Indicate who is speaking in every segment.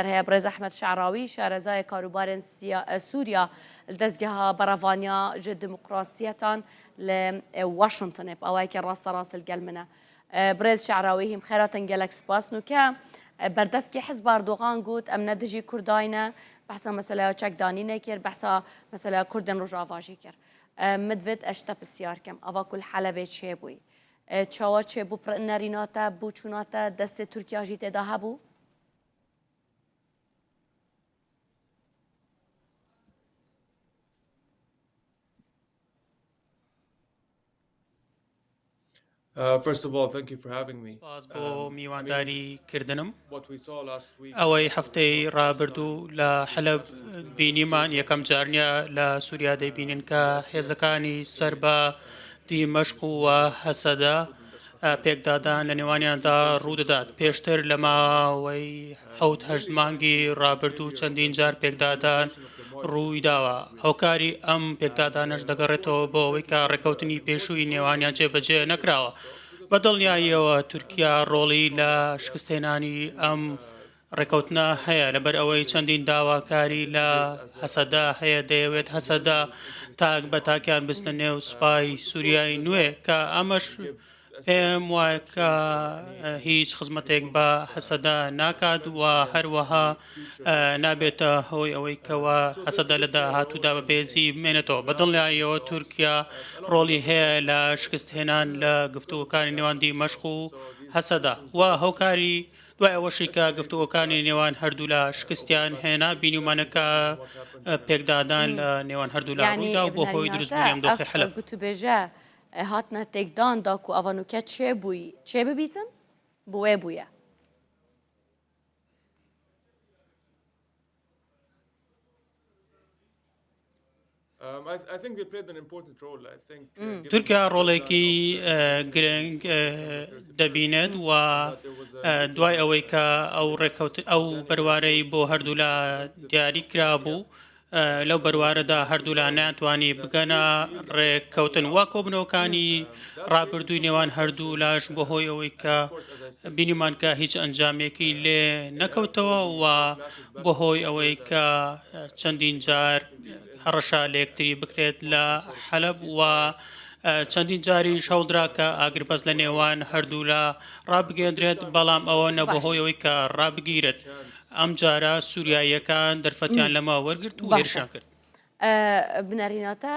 Speaker 1: هەیە بڕێز ئەحمەد شەعراوی شارەزای کاروبارێن سووریا لە دەزگەها بەرەڤانیا ژ دموکراسیەتان لە واشنتنێ ئەوایکە ڕاستە ڕاست گەل منە برێز شەعراوی هیم خێراتن گەلەک سپاس نوکە بەردەفکی حزب ئەردۆغان گوت ئەم نە دژی کورداینە بەحسا مەسەلە چەکدانی نەکرد بەحسا مەسەلە کوردن ڕۆژاڤاژی کرد مدڤێت ئەشتە پرسیار کەم ئەڤا کول حەلەبێ چێ بووی چاوە چێ بوو پڕ نەریناتە بوو چووناتە دەستێ تورکیاژی تێدا هەبوو؟
Speaker 2: Uh,
Speaker 3: سپاس بۆ um, میوانداری کردنم. ئەوەی هەفتەی ڕابردوو لە حەلەب بینیمان یەکەم جار نییە لە سووریا دەیبینین کە هێزەکانی سەر بە دیمەشق و هەسەدە پێکدادان لە نێوانیاندا ڕوودەدات. پێشتر لە ماوەی حەوت هەشت مانگی ڕابردوو چەندین جار پێکدادان ڕوویداوە. هۆکاری ئەم پێکدادانەش دەگەڕێتەوە بۆ ئەوەی کە ڕێککەوتنی پێشووی نێوانیان جێبەجێ نەکراوە. بە دڵنیاییەوە تورکیا ڕۆڵی لە شکستهێنانی ئەم ڕێکەوتنە هەیە لەبەر ئەوەی چەندین داواکاری لە هەسەدە هەیە دەیەوێت هەسەدە تاک بە تاکیان بستە نێو سوپای سووریای نوێ کە ئەمەش پێم وایە کە هیچ خزمەتێک بە هەسەدە ناکات و هەروەها نابێتە هۆی ئەوەی کەوا هەسەدە لە داهاتوودا بە بێزی بمێنێتەوە بە دڵنیاییەوە تورکیا ڕۆڵی هەیە لە شکستهێنان لە گفتوگۆکانی نێوان دیمەشق و هەسەدە و هۆکاری دوای ئەوەشی کە گفتوگۆکانی نێوان هەردوولا شکستیان هێنا، بینیومانە کە پێکدادان لە نێوان هەردوولا
Speaker 1: یعنی
Speaker 3: ڕوویدا و بۆ هۆی
Speaker 1: بنەریناتە
Speaker 3: دروستبوونی ئەم
Speaker 1: ئەف
Speaker 3: دۆخەی حەلەب.
Speaker 1: گوتوبێژە هاتنە تێکدان داکو ئەڤە نوکە چێ بووی چێ ببیتن بوێ بوویە.
Speaker 2: Um, uh,
Speaker 3: تورکیا ڕۆڵێکی گرنگ دەبینێت و دوای ئەوەی کە ئەو ڕێککەوت ئەو بەروارەی بۆ هەردوولا دیاری کرابوو لەو بەروارەدا هەردوولا ناتوانانی بگەنە ڕێککەوتن وا کۆبنەوەکانی ڕابردووی نێوان هەردوو لاش بەهۆی ئەوەی کە بینیمان کە هیچ ئەنجامێکی لێ نەکەوتەوە و بەهۆی ئەوەی کە چەندین جار هەڕەشە لە یەکتری بکرێت لە حەلەب و چەندین جاریش هەوڵدرا کە ئاگربەست لە نێوان هەردوولا ڕابگەندرێت بەڵام ئەوە نەبوو
Speaker 1: باش
Speaker 3: هۆی ئەوەی کە ڕابگیرێت ئەم جارە سووریاییەکان دەرفەتیان لەمە وەرگرت و
Speaker 1: باشە
Speaker 3: هێرشیان کرد.
Speaker 1: بنەریناتە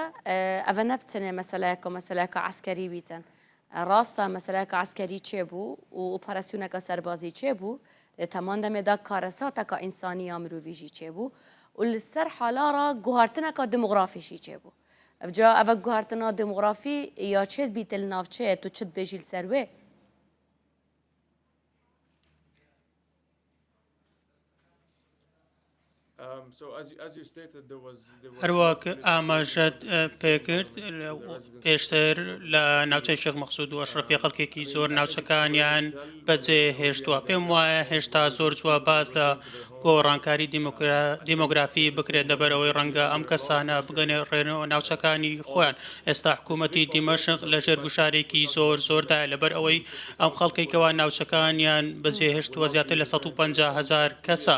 Speaker 1: ئەڤە نەبتنێ مەسەلەیەکە مەسەلەکە عەسکەری بیتن ڕاستە مەسەلەکە عەسکەری چێ بوو و ئۆپەراسیونەکە سەربازی چێ بوو لە تەمان دەمێدا کارەساتەکە ئینسانی یا مرۆڤیژی چێ بوو و لەسەر حالا ڕا گوهارتنەکە دموگرافیشی چێ بوو ئەفجا ئەڤە گوهارتنا دموگرافی یا چێت بیت لە ناوچەیە تو چت بێژی لەسەر وێ؟
Speaker 3: هەروەک ئاماژەت پێکرد پێشتر لە ناوچەی شێخ مەقسود و ئەشرەفی خەڵکێکی زۆر ناوچەکانیان بەجێ هێشتووە پێم وایە هێشتا زۆر جووە باس لە گۆڕانکاری دیمۆگرافی بکرێت لەبەرئەوەی ڕەنگە ئەم کەسانە بگەنێڕێنەوە ناوچەکانی خۆیان ئێستا حکوومەتی دیمەشق لەژێر گوشارێکی زۆر زۆردایە لەبەرئەوەی ئەم خەڵکەی کەوا ناوچەکانیان بەجێهێشتووە زیاتر لە 150 هەزار کەسە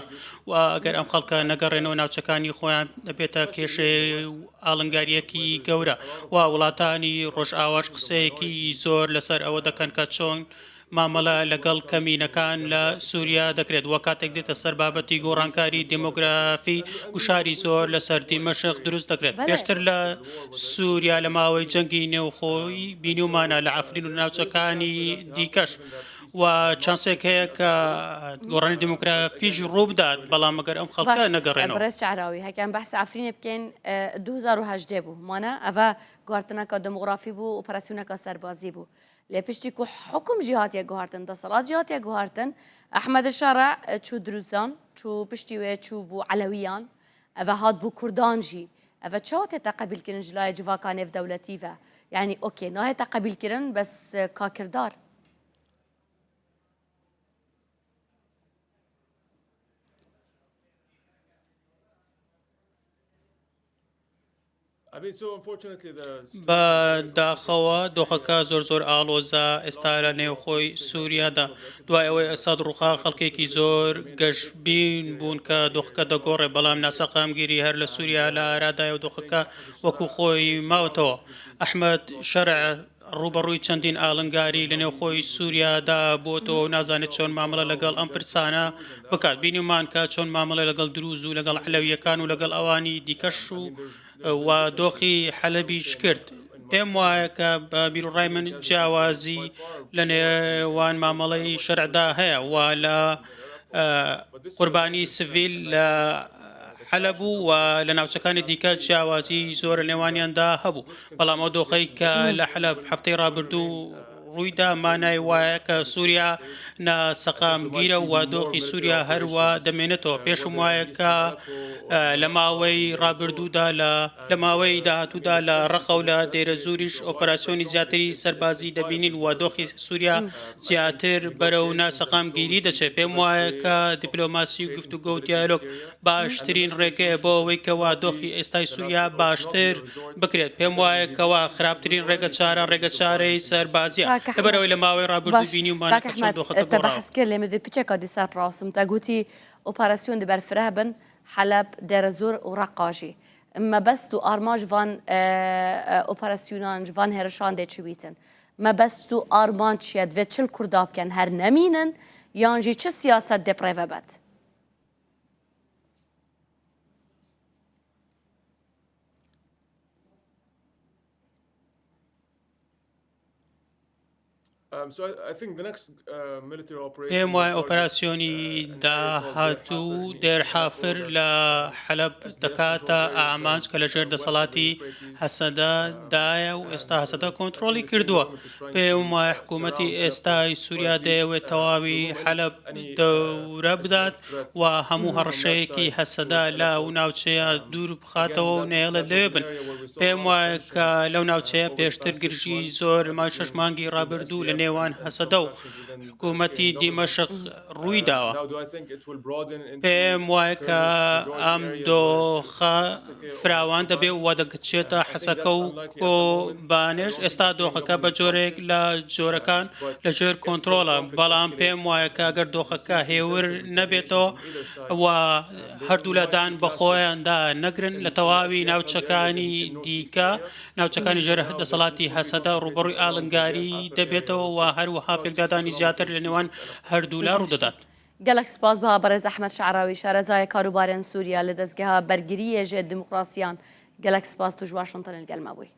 Speaker 3: و ئەگەر ئەم خەڵکە نەگەڕێنەوە ناوچەکانی خۆیان دەبێتە کێشەی و ئاڵنگارییەکی گەورە و وڵاتانی ڕۆژئاواش قسەیەکی زۆر لەسەر ئەوە دەکەن کە چۆن مامەڵە لەگەڵ کەمینەکان لە سووریا دەکرێت و کاتێک دێتە سەر بابەتی گۆڕانکاری دیمۆگرافی گوشاری زۆر لەسەر دیمەشق دروست دەکرێت. پێشتر لە سووریا لە ماوەی جەنگی نێوخۆی بینیومانە لە عەفرین و ناوچەکانی دیکەش و چانسێک هەیە کە گۆڕانی دیموکرافیش ڕووبدات بەڵام ئەگەر ئەم خەڵکە نەگەڕێنەوە.
Speaker 1: بەڕێز شەعراوی هەکە ئەم بەحس عەفرینێ بکەین 2018 بوو مانە ئەڤە گوارتنەکە دموگرافی بوو ئۆپەراسیونەکە سەربازی بوو لێ پشتی کو حکوم ژی هاتیە گوهارتن دەسەڵات ژی هاتیە گوهارتن ئەحمەد شەرع چوو دروزان چوو پشتی وێ چوو بوو عەلەویان ئەڤە هات بوو کوردان ژی ئەڤە چاوە تێتە قەبیل کردن ژلایە جڤاکا نێڤ دەولەتی ڤە یعنی ئۆکێ ناهێتە قەبیل کردن بەس کاکردار.
Speaker 3: بە داخەوە دۆخەکە زۆر زۆر ئاڵۆزە ئێستا لە نێوخۆی سووریادا. دوای ئەوەی ئەسەد ڕووخا خەڵکێکی زۆر گەشبین بوون کە دۆخەکە دەگۆڕێ، بەڵام ناسەقامگیری هەر لە سووریا لە ئارادایە و دۆخەکە وەکو خۆی ماوەتەوە. ئەحمەد شەرع ڕووبەڕووی چەندین ئاڵنگاری لە نێوخۆی سووریادا بووەتەوە و نازانێت چۆن مامەڵە لەگەڵ ئەم پرسانە بکات. بینیومان کە چۆن مامەڵەی لەگەڵ دروز و لەگەڵ عەلەوییەکان و لەگەڵ ئەوانی دیکەش و و دۆخی حەلەبیش کرد. پێم وایە کە بە بیروڕای من جیاوازی لە نێوان مامەڵەی شەرعدا هەیە و لە قوربانی سڤیل لە حەلەب و لە ناوچەکانی دیکە جیاوازی زۆر لە نێوانیاندا هەبوو، بەڵام ئەو دۆخەی کە لە حەلەب هەفتەی ڕابردوو ڕوویدا مانای وایە کە سووریا ناسەقامگیرە و دۆخی سووریا هەروا دەمێنێتەوە. پێشم وایە کە لە ماوەی ڕابردوودا لە لە ماوەی داهاتوودا لە ڕەقە و لە دێرەزووریش ئۆپەراسیۆنی زیاتری سەربازی دەبینین و دۆخی سووریا زیاتر بەرەو ناسەقامگیری دەچێت. پێم وایە کە دیپلۆماسی و گفتوگۆ و دیالۆگ باشترین ڕێگەیە بۆ ئەوەی کەوا دۆخی ئێستای سووریا باشتر بکرێت. پێم وایە کەوا خراپترین ڕێگەچارە ڕێگەچارەی سەربازییە.
Speaker 1: کاک
Speaker 3: لەبەر
Speaker 1: ئەحمەد
Speaker 3: ئەوەی لە ماوەی ڕابردوو
Speaker 1: باش
Speaker 3: بینیومانە
Speaker 1: کاک
Speaker 3: کە چۆن
Speaker 1: ئەحمەد
Speaker 3: دۆخەکە
Speaker 1: تە
Speaker 3: گۆڕاوە.
Speaker 1: بەحس کرد لێ مدرێ پچەکا دی سەر ڕاستم تە گوتی ئۆپەراسیۆن دی بەرفرەه بن حەلەب، دێرەزۆر و ڕەققا ژی. مەبەست و ئارماج ڤان ئۆپەراسیونان ژ ڤان هێرشان دێ چ بیتن؟ مەبەست و ئارمانج چیە؟ دڤێ چل کوردا بکەن هەر نەمینن یان ژی چ سیاسەت دێ بڕێڤە بەت؟
Speaker 3: پێم وایە ئۆپەراسیۆنی داهاتوو دێر حافر لە حەلەب دەکاتە ئامانج کە لەژێر دەسەڵاتی هەسەدە دایە و ئێستا هەسەدە کۆنترۆڵی کردووە. پێم وایە حکوومەتی ئێستای سووریا دەیەوێت تەواوی حەلەب دەورە بدات و هەموو هەڕەشەیەکی هەسەدە لەو ناوچەیە دوور بخاتەوە و نەیەڵێت لەوێ بن. پێم وایە کە لەو ناوچەیە پێشتر گرژی زۆر لە ماوەی شەش مانگی ڕابردوو لە نێوان هەسەدە و حکوومەتی دیمەشق ڕووی داوە. پێم وایە کە ئەم دۆخە فراوان دەبێ و دەچێتە حەسەکە و کۆبانێش. ئێستا دۆخەکە بە جۆرێک لە جۆرەکان لە ژێر کۆنترۆڵە، بەڵام پێم وایە کە ئەگەر دۆخەکە هێور نەبێتەوە و هەردوولا دان بەخۆیاندا نەگرن لە تەواوی ناوچەکانی دیکە، ناوچەکانی ژێر دەسەڵاتی هەسەدە ڕووبەڕووی ئاڵنگاری دەبێتەوە و هەروەها پێکدادانی زیاتر لە نێوان هەردوولا ڕوودەدات.
Speaker 1: گەلەک سپاس بە بەڕێز ئەحمەد شەعراوی شارەزای کاروبارێن سووریا لە دەزگەها بەرگریێ ژێ دموکراسیان گەلەک سپاس توش واشنتن الگەل مە بووی.